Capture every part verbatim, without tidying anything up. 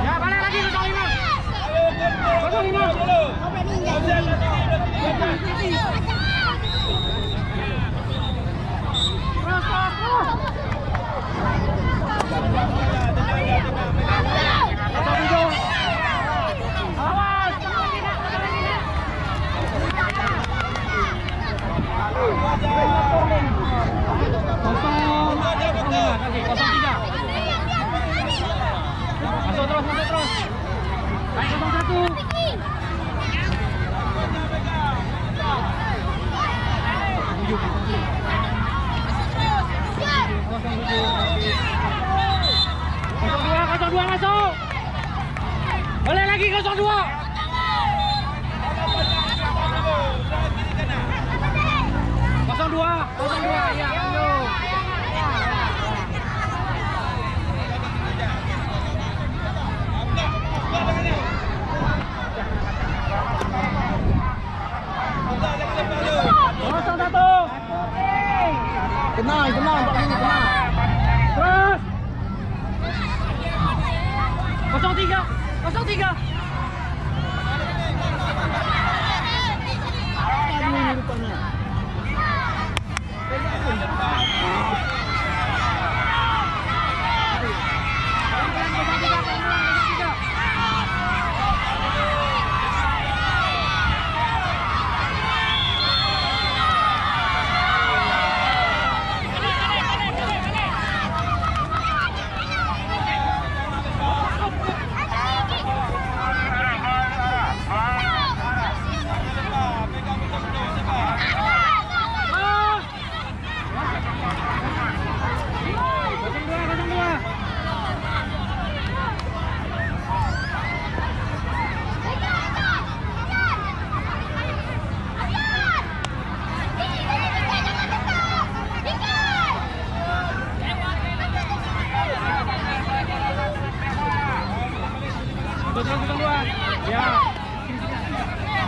Ya, balik lagi kosong lima. Kosong lima. Terus, terus, terus. Kosong tujuh. Awas. Kosong, kosong tiga. Masuk terus, masuk terus. Naik kosong satu. Kosong tujuh. Kosong dua, kosong dua masuk. Boleh lagi kosong dua. Kosong dua, kosong dua, ya, lanjut. Kosong satu. Tenang, tenang, Pak Guru, tenang. Terus. Kosong tiga, kosong tiga. Kosong dua. Ya.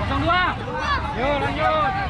Kosong dua. Yo, lanjut.